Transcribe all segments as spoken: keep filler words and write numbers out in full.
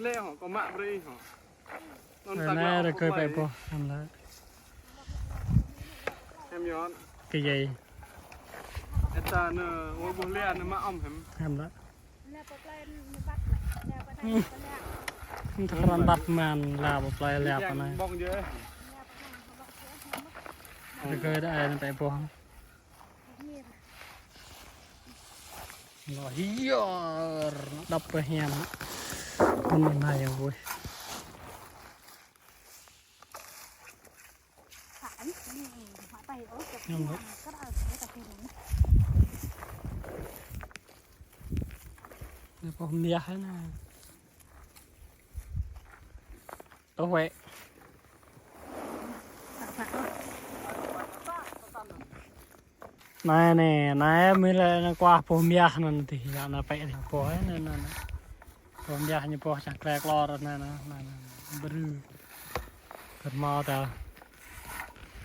Lĕ hŏ, kâo mă brơi hŏ. Anŭn ta anai glăi rơgơi pĕ boh, anŭn lĕ. Em yơh. Kơ djai. Eta nơ, ôi boh lĕ nơ mă ôm em. Em lĕ. Anŭn ta krăn tat man la boh plơi lĕ anai. Bông djai. Rơgơi đa ai nơ pĕ boh. Lŏ hiar, đăp pơhiam. Anŭn anai yang wih. Yang wih. Anai pơhiam anai. Tơ huê. Anai anai, anai mĭn lĕ anai kuah boh mơyah anŭn tih, yă anai pĕ tih boh anŭn, anŭn, anŭn. Boh mơyah ñu boh čang klĕ klor anŭn, anŭn, anŭn, anŭn. Brư. Kơt mâo ta.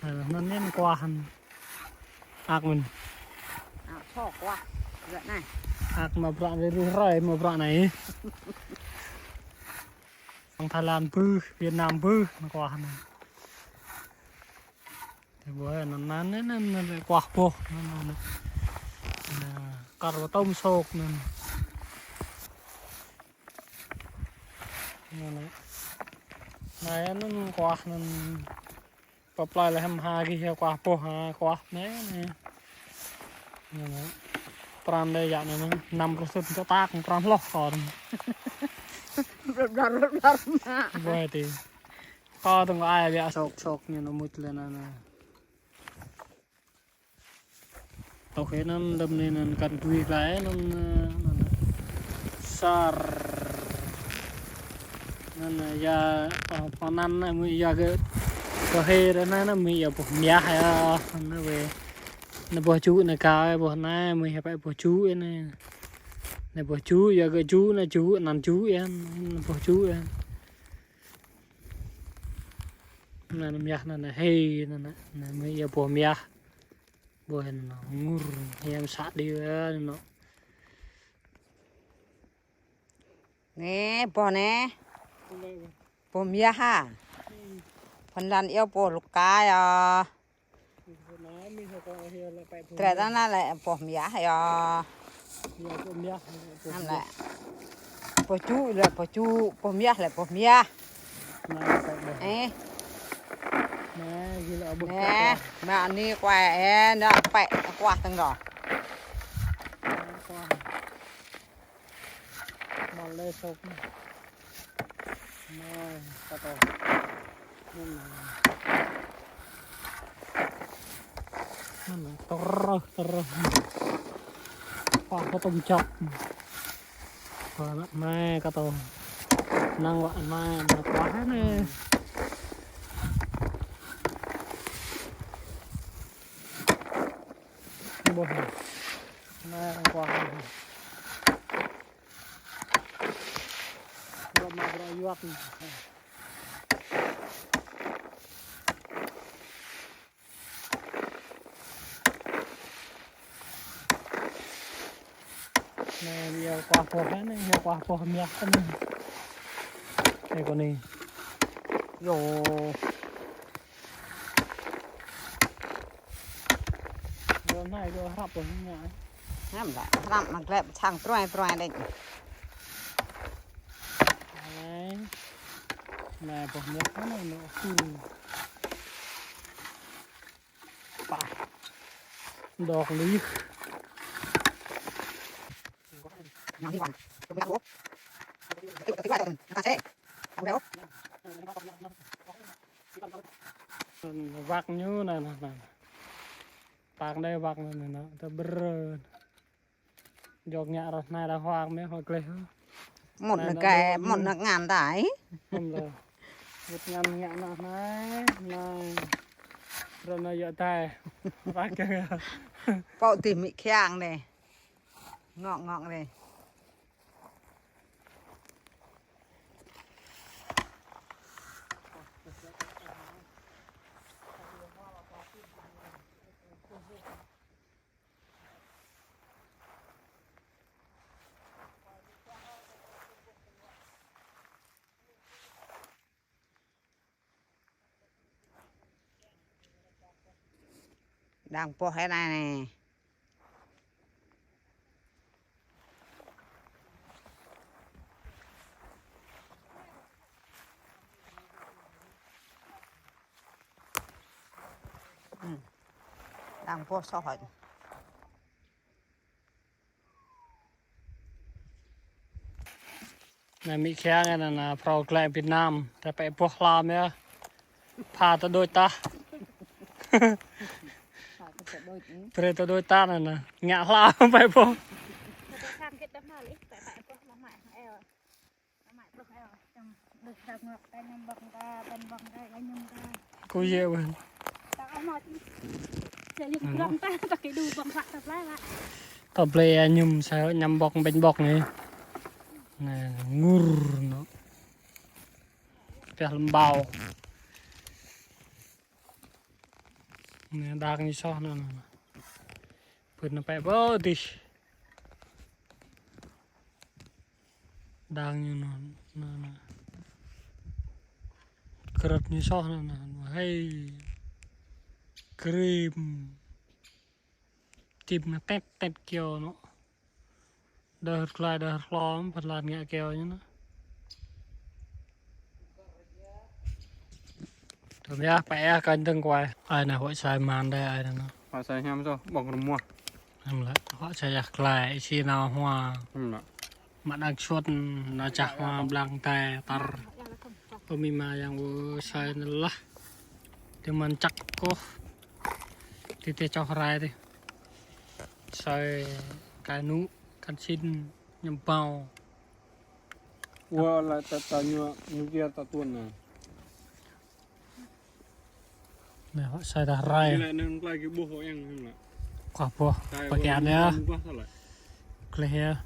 Anŭn, anŭn anai kuah anŭn. Ak mĭn. Ak čô kuah. Gơ̆ anai. Ak mă bruă anai ruh rơi, mă bruă anai. Sang Thái Lan bưh, Việt Nam bưh, anŭn kuah anŭn. Tơ boh anŭn, anŭn, anŭn, anŭn, anŭn, kuah boh, anŭn, anŭn, anŭn. Anŭn, kar wa tôm sôk anŭn. Anŭn, anŭn. Anai anŭn kuah anŭn. Pơplơi lĕ hăm ha gih kuah boh, ha, kuah anai, anai. Anŭn, anŭn. Pran đơi yă anŭn, anŭn. Năm rơsut tơ tak, pran hloh kâo. Blar, blar, blar, blar. Boh tih. Kâo tơ̆ng ai biă sôk, sôk ñu anŭn mŭt lĕ anŭn, anŭn. Tŏ hĕ anŭn lơ̆m anai anŭn kăn tui glaĭ anŭn, anŭn. Sar. Anŭn, anŭn, yă, pơ, pơ anŭn anŭn mơ̆ yă gơ̆. Tŏ hĕ ră anai anŭn mơ̆ yă boh mơyah yă. Anŭn wĕ. Anŭn boh čŭ anŭn kâo boh anai mơ̆ yă pĕ boh čŭ anai. Anŭn boh čŭ yă gơ̆ čŭ anŭn čŭ anŭn čŭ yă. Anŭn boh čŭ yă. Anŭn mơyah anŭn, anŭn hĕ anŭn, anŭn, anŭn mơ̆ yă boh mơyah. Boh anŭn, ngur, hiam sa đĭ anŭn. Anai, boh anai. Boh mơyah hă. Phần lan iâu boh lŭk kai yă. Trĕ ta anai lĕ boh mơyah yă. Anŭn lĕ. Boh čŭ lĕ boh čŭ, boh mơyah lĕ boh mơyah. Ơ. Anai, mă anai kuah, ơ, anŭn pĕ kuah tơ̆ng rŏ. Mă lĕ sôk. Anai, kâo tŏ. Anŭn. Anŭn, tơrơh, tơrơh. Kuah kâo tŏ čăp. Kuah anŭn anai kâo tŏ. Năng wă anai, anai kuah anai. Boh. Anai, anai kuah anai. Bruă mă bruă yuak anai. Anai, yă kuah boh anai, yă kuah boh mơyah anai. Anai kâo anai. Yơh. Yơh anai, yơh hrăp boh mơyah. Hrăp lă, hrăp mă glĕp sang pruai pruai đĕč. Anai. Anai boh mơyah anai, anai. Pah. Dŏ lih. Wăk ñu anai, anai, anai. Păng đơi wăk anai, anai, anai. Tơ brơ. Jŏk ñă rơh anai đa huak mơ̆ huak gleh. Mŭt anŭn kơ, mŭt anŭn ngăn tai. Mŭt lĕ. Mŭt ngăn ngă anŭn anai, anai. Rơ̆ anai yă tai. Wăk kơ. Pŏk tih mĭ kiăng anai. Ngŏk ngŏk anai. Đang boh hĕ anai anai. Ư. Đang boh soh hĕ. Anai amĭ kheng anai, anai, phrâo glaĭ Việt Nam, ta pĕ boh hlam yơh. Pha ta đôč tah. Brơi ta đôč tah anai, anai. Ngă hlam pĕ boh. Kơ yơh ƀơ̆n. Ta blơi añum sa añum bŏk ƀañ ƀŏk anai. Anai, ngur anŭn. Pioh lơmbao. Anai, đang ñu soh anŭn, anŭn. Pơ̆n anŭn pĕ pơ adih. Đang ñu anŭn, anŭn, anŭn. Krơ̆t ñu soh anŭn, anŭn. Hai. Krim. Tim anŭn tet, tet kơyâo anŭn. Đơr glaĭ, đơr hlom, pơlan ngă kơyâo ñu anŭn. Tơm yơh, pĕ yơh, kơnh tơ̆ng kuai. Ai anai, huă sai mơ̆n đơi, ai anai. Huă sai hiam soh, ƀơ̆ng rơmuah. Hiam lĕ, huă sai yơh glaĭ, isi nao hua. Hiam lĕ. Mă đang suôt, nao čah hua blang tai, tar. Ơ amĭ ama yang ơ sai anai lah. Tơmăn čăk kôh. Tơl tơl čoh rai tơl. Sai kai nŭ, kan sin, ñăm bao. Ua la ta, ta ñu, ñu kia ta tuan anai. Anai, huă sai dah rai. Ñu lĕ anŭn klai kơ boh hŏ yang anŭn lĕ. Kuah boh. Kai pơkian ua yơh. Anŭn kuah soh lĕ. Kleh yơh.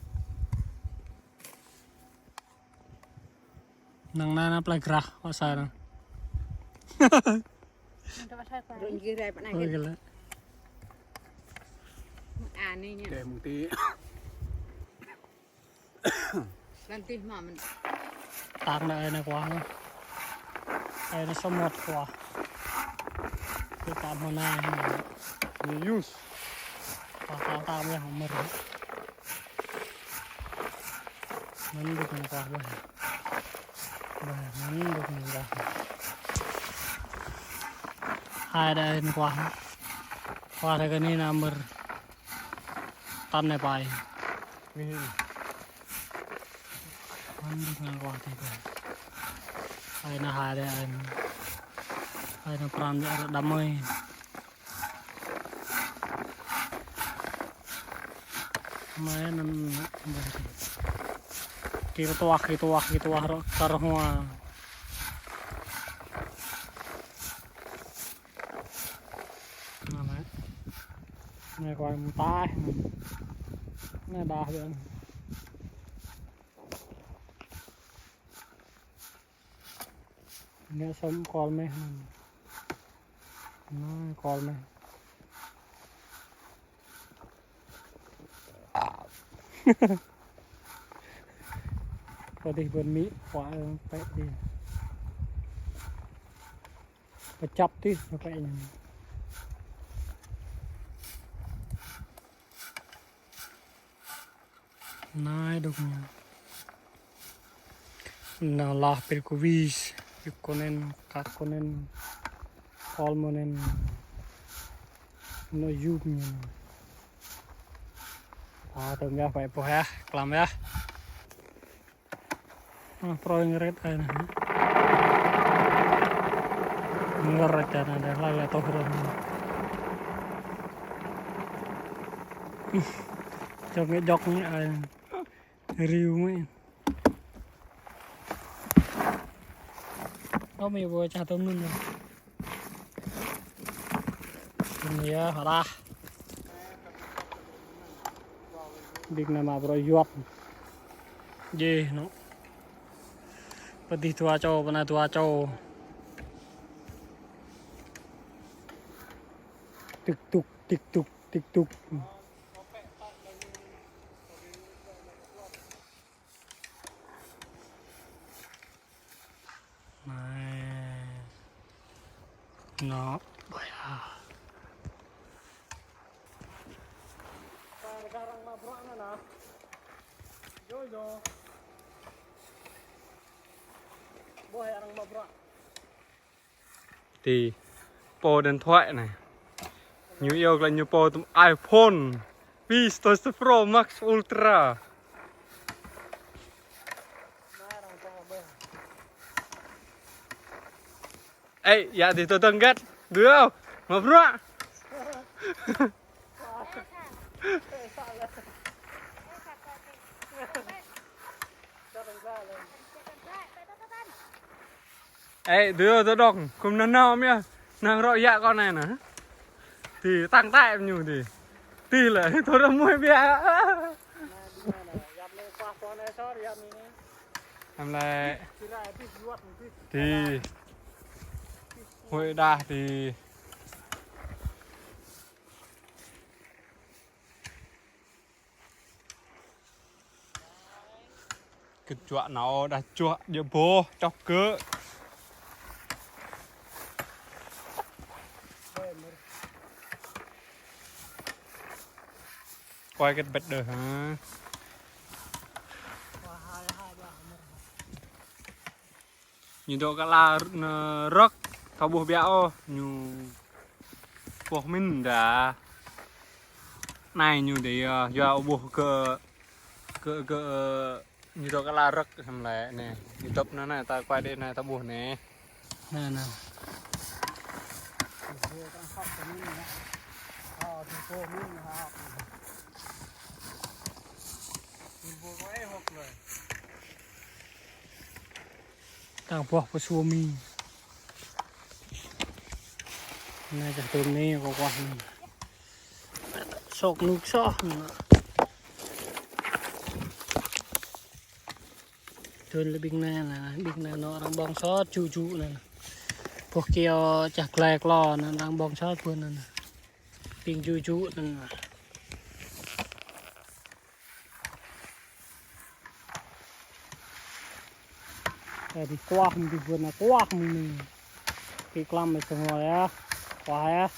Năng anai, anai plei grah, huă sai anŭn. Run gih rai pơ anai. Ôi, gih lĕ. Anai ñu. Deh mơ̆ng ti. Lăn tih mă mơ̆n. Tang anai, anai kuah anŭn. Anai samơ̆ kuah. Tui ta mơ̆n anai. Anai yus. Kuah tang tang yơh mơ̆n. Mơ̆n đôč anai kuah ƀơ̆n. Ƀơ̆n, mơ̆n đôč anai kuah. Hai đơi anai kuah. Kuah đơi kơ anai anăm mơ̆n. Tăn anai pai. Mih. Mơ̆n đôč anai kuah tih ƀơ̆n. Hai anai hai đơi anai. Hai anai pran đơi arăng đăm mơi. Mai anŭn kir tuah, kir tuah, kir tuah rŏ kar hua. Anai. Anai kuai mơtaih. Anai dah ƀơ̆n. Anai sôm kol meh anŭn. Anai kol meh. Pơ adih ƀơ̆n amĭ, huă pĕ adih. Pơčăp adih, pĕ ñu. Anai đôč ñu. Anai lah pil kuvis, pil konen, kat konen, kol monen. Anŭn yŭp ñu. Ơ, tơm yơh, pĕ boh yơh, klăm yơh. Ơ, prơi ngret ai anai. Ngret ai anai, đah lai lai toh rơ̆. Jŏk ngĕ jŏk ngĕ ai. Riu ngĕ. Ơ, mơi ƀu čah tơm anŭn. Anai yơh, hơdah. Dik anai mă bruă yuăp. Jĕ anŭn. Pơ adih dua čô, pơ anai dua čô. Tik tuk, tik tuk, tik tuk. Anai. Anŭn, ƀơi ah. Tì pô điện thoại anai. Ñu iâu glaĭ ñu pô tơm iPhone Visto Pro Max Ultra. Ê, yă dih tơdơ̆ng gĕt. Dui ôh. Mă bruă. Ê, dui ôh tơdơ̆ng. Khum nao nao mơ̆ yơh. Nao rŏ yă kơ anai nă. Tì tăng tĕ ñu tì. Tì lĕ, tơdơ̆ng muai biă. Hăm lĕ. Tì. Huĭ đah tì. Kơčuă nao đah čuă djơ̆ boh čŏk kơ. Kuai kơt bĕt đơ hă. Ñu dŏ kơ ala rơ̆k, thâo ƀuh biă ôh, ñu boh mĭn đa. Anai ñu dih, yua ƀuh kơ, kơ, kơ, ñu dŏ kơ ala rơ̆k hăm lĕ anai. Ñu tŏp anai, anai, ta kuai đih anai, ta ƀuh anai. Anai, anai. Đang boh pơsua mi. Anai čah tơm anai kơ kuah anai. Sŏk nuk soh anai. Tơl lĕ ƀing anai nă, ƀing anai nă arăng ƀơ̆ng sot jŭ jŭ anai nă. Boh kiơ čah glai klô anai arăng ƀơ̆ng sot boh anai nă. Ƀing jŭ jŭ anai nă. Ơ, dih kuah mơ̆n dih bơnă kuah mơ̆n anai. Kĭ klăm mơ̆n sơngol yơh. Kuah yơh.